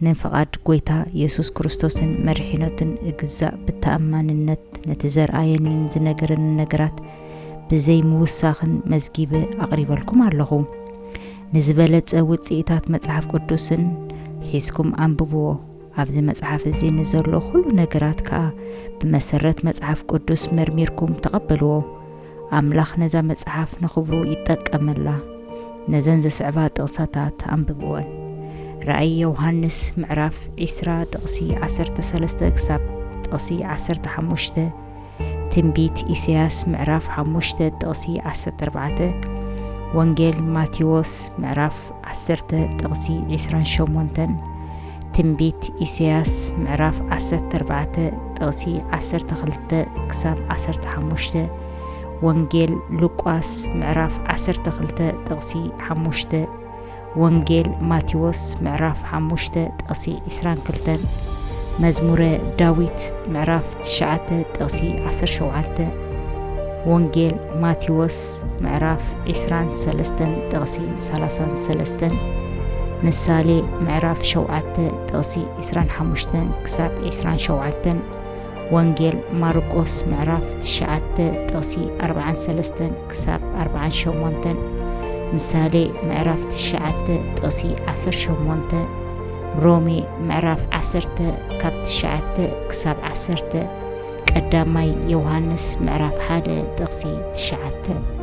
ንፍቓድ ጐይታ የሱስ ክርስቶስን መድሒኖትን እግዛእ ብተኣማንነት ነቲ ዘርኣየንን ዝነገረንን ነገራት ብዘይ ምውሳኽን መዝጊበ ኣቕሪበልኩም ኣለኹ። ንዝበለጸ ውጽኢታት መጽሓፍ ቅዱስን ሒዝኩም ኣንብብዎ። ኣብዚ መጽሓፍ እዚ ንዘሎ ኹሉ ነገራት ከኣ ብመሰረት መጽሓፍ ቅዱስ መርሚርኩም ተቐበልዎ። ኣምላኽ ነዛ መጽሓፍ ንኽብሩ ይጠቀመላ። ነዘን ዝስዕባ ጥቕሳታት ኣንብብወን። ራእይ ዮሃንስ ምዕራፍ ዕስራ ጥቕሲ ዓሰርተ ሰለስተ ክሳብ ጥቕሲ ዓሰርተ ሓሙሽተ፣ ትንቢት ኢሳያስ ምዕራፍ ሓሙሽተ ጥቕሲ ዓሰርተ ኣርባዕተ፣ ወንጌል ማቴዎስ ምዕራፍ ዓሰርተ ጥቕሲ ዕስራን ሸሞንተን፣ ትንቢት ኢሳያስ ምዕራፍ ዓሰርተ ኣርባዕተ ጥቕሲ ዓሰርተ ክልተ ክሳብ ዓሰርተ ሓሙሽተ፣ ወንጌል ሉቃስ ምዕራፍ ዓሰርተ ክልተ ጥቕሲ ሓሙሽተ፣ ወንጌል ማቴዎስ ምዕራፍ ሓሙሽተ ጥቕሲ ዕስራን ክልተን፣ መዝሙረ ዳዊት ምዕራፍ ትሽዓተ ጥቕሲ ዓሰርተ ሸውዓተ፣ ወንጌል ማቴዎስ ምዕራፍ ዕስራን ሰለስተን ጥቕሲ ሰላሳን ሰለስተን፣ ምሳሌ ምዕራፍ ሸውዓተ ጥቕሲ ዕስራን ሓሙሽተን ክሳብ ዕስራን ሸውዓተን፣ ወንጌል ማርቆስ ምዕራፍ ትሽዓተ ጥቕሲ ኣርብዓን ሰለስተን ክሳብ ኣርብዓን ሸሞንተን፣ ምሳሌ ምዕራፍ ትሽዓተ ጥቕሲ ዓሰርተ ሸሞንተ፣ ሮሜ ምዕራፍ ዓሰርተ ካብ ትሽዓተ ክሳብ ዓሰርተ፣ ቀዳማይ ዮሃንስ ምዕራፍ ሓደ ጥቕሲ ትሽዓተ።